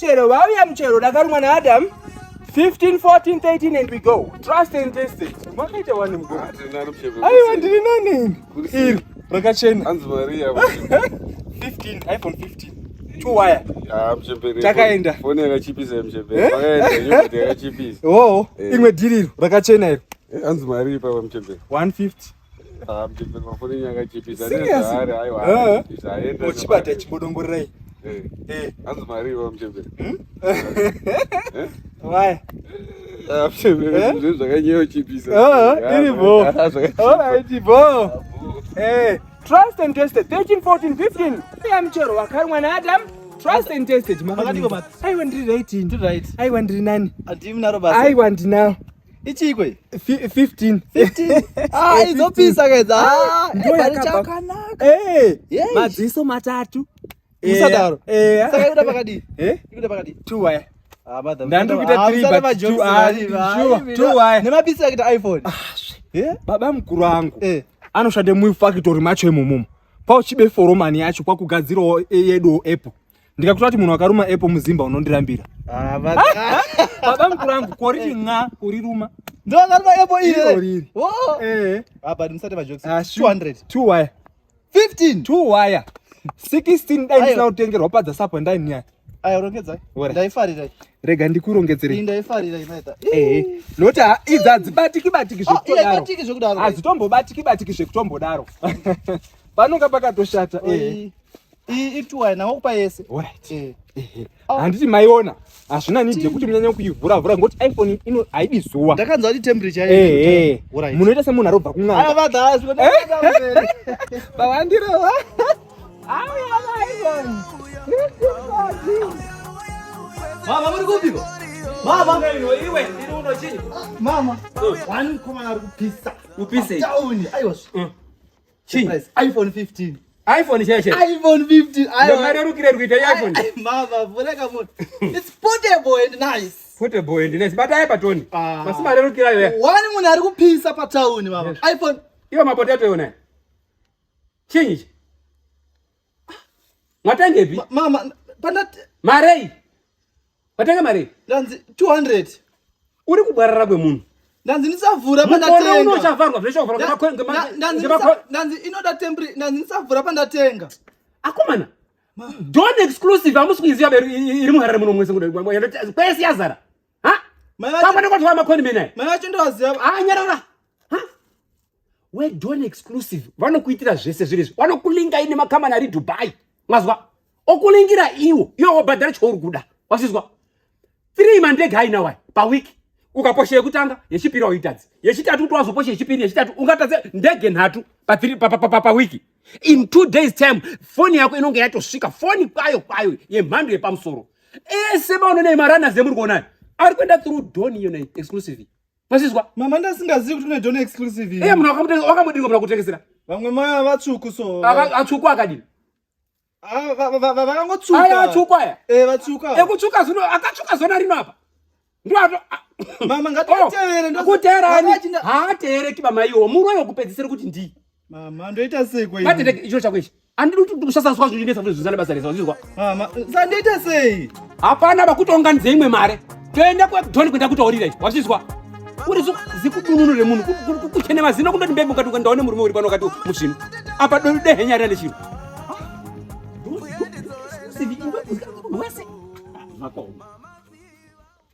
Chero vauya muchero dakarumwa naAdam 15 14 13 and we go. Trust and test it. Makaita wani mugoro. Ah, Aiwa ndiri nani ini. Iri rakachena. Hanzi Maria. 15 iPhone 15. Two wire. Ah, mchembere. Takaenda. Foni yakachipisa mchembere. Eh? Makaenda yogurt yakachipisa. Oh, Eh. imwe dhiri iro rakachena iro. Eh, Hanzi Maria papa mchembere. 150. Ah, mchembere mafoni yakachipisa. Serious? Nezvaari aiwa. Eh. akachipisa, aenda. Uchibata chibodongorerei. Eh. Eh. Hanzi Maria papa mchembere. Hmm? Eh? Why? Ah, mchembere Eh? zvinhu zvakanyanya kuchipisa. Oh, Ah, iri bho. ah, zvakachipa. Alright, bho. Eh, trust and tested 13 14 15. Iya muchero wakarumwa naAdam. Trust and tested. Makadiko mati? Aiwa ndiri right. Ndiri right. Aiwa ndiri nani? Handimi naro basa. Aiwa ndinawo. Ichiko iyi? 15. 15. Ah, Eh, idzopisa kaidza. Ah, Ndo eh, but yakabva. chakanaka. Eh, Yes. madziso matatu. Eh, Musadaro. Eh. Saka ikuda pakadii? Eh? Ikuda pakadii? Two wire. Ah, mother. Ndandiri kuita Ah, three, musada but majokes, two, ah, mari, ah, sure, imi, two wire. Nemapisi akaita iPhone. Eh? Baba mukuru angu. Eh. Anoshande mufactory macho imomomo. Pauchibe foromani yacho kwakugadzirawo yeduwo apple. Ndikakutora kuti munhu akaruma apple muzimba unondirambira. Ah, mother. Baba mukuru angu koriti nga kuriruma. Ndo akaruma Apple Iro iri. riri. Oh. Eh. Ah, but musade majokes. Ah, sure. 200. Two wire. 15. Two wire. 16 dai ndisina Aiwa. kutengerwa padza sapo ndai nyaya. Aya rongedzai. Alright. Ndaifarira. Rega ndikurongedzere. Iyi ndaifarira imaita. Ehe. Nokuti idzi hadzibatiki batiki Ah, zvekutodaro. haibatiki zvekudaro. Hadzitombobatiki batiki zvekutombodaro. Panonga pakatoshata. Ehe. Iyi iyi ituwa nawokupa yese. Alright. Eh. Ehe. Ah. Handiti maiona hazvina need yekuti munyanye kuivhura vhura ngokuti iPhone ino haidi zuva. Ndakanzwa kuti temperature Ehe. Alright. Munoita semunhu arobva Aya kun'anga. mother, asi kuti Bawandirova. Auya iPhone. Mama muri kupiko? Mama. Iwe, iri uno chinyi? Mama. One mukomana ari kupisa. Upise. Town. Aiwa. Chinyi? Surprise. iPhone 15. iPhone chaiyo. iPhone 15. Aiwa. Ndomarerukire iri kuita iPhone. Ai, Mama, vhureka munhu. It's portable and nice. Portable and nice. Batai patoni. Ah. Masi marerukira iwe. One munhu ari kupisa patauni mama. iPhone Iwe mapotato yona. Chinyi ichi? Mwatengepi? mama panda Marei. Watenga marei. ndanzi 200. Uri kubwarara kwemunhu. Ndanzi ndisavhura Mukore uno pandatenga. uchavharwa zveshovharwa Ndanzi inoda temperature, ndanzi ndisavhura pandatenga. Akomana. Don exclusive hamusi kuiziva beru iri muHarare muno mwese kwese yazara. Ha? Mai vacho- Pamwe nekotwa makoni mena. Mai vacho ndovaziva. Ah, nyarara. Ha? We Don exclusive vanokuitira zvese zviri izvi. Vanokulinga ine makambani ari Dubai. Mwazwa? Okulingira iwo, iwo wobhadhara chauri kuda. Wasizwa? Three mandege ainawo aya pawiki. Ukaposha yekutanga, yechipiri waitadzi. Yechitatu kuti wazoposha yechipiri, yechitatu ungatadze ndege nhatu pa three pa, pa, pa, pa, pa wiki. In 2 days time, foni yako inonge yatosvika foni kwayo kwayo yemhando yepamusoro. Ese maononei marunners emuri kuona aya, ari kuenda through Don iyo nei exclusive. Masizwa? Mama ndasingazivi kuti kune Don exclusive. Iye munhu wakamudini kumuna kutengesera? Vamwe mai vatsvuku so. Atsvuku akadini? Ah, vakangotsuka. Aya atsvuku aya. Eh, vatsvuka. Ekutsvuka zino akatsvuka zona rino apa. Ndo ato. Mama ngativatevere ndo. Kuteerani. Vakachinda- Haateereki baba iwo. Muroyi wekupedzisira kuti ndii. Mama ndoita sei kwa Batete icho chako ichi. Andidi kuti kusasaswa zvinhu ndinetsa zvisana basa rese wazvizwa. Mama, sa ndoita sei? Hapana bakutonganidze imwe mare. Toenda kwa Don kuenda kutaurira ichi. Wazvizwa? Uri zikudununu remunhu kuchene mazino kundoti mbembe ukati ndaone murume uri pano ukati musvinu. Apa dehenya rine chiro. Wese. Zvakaoma.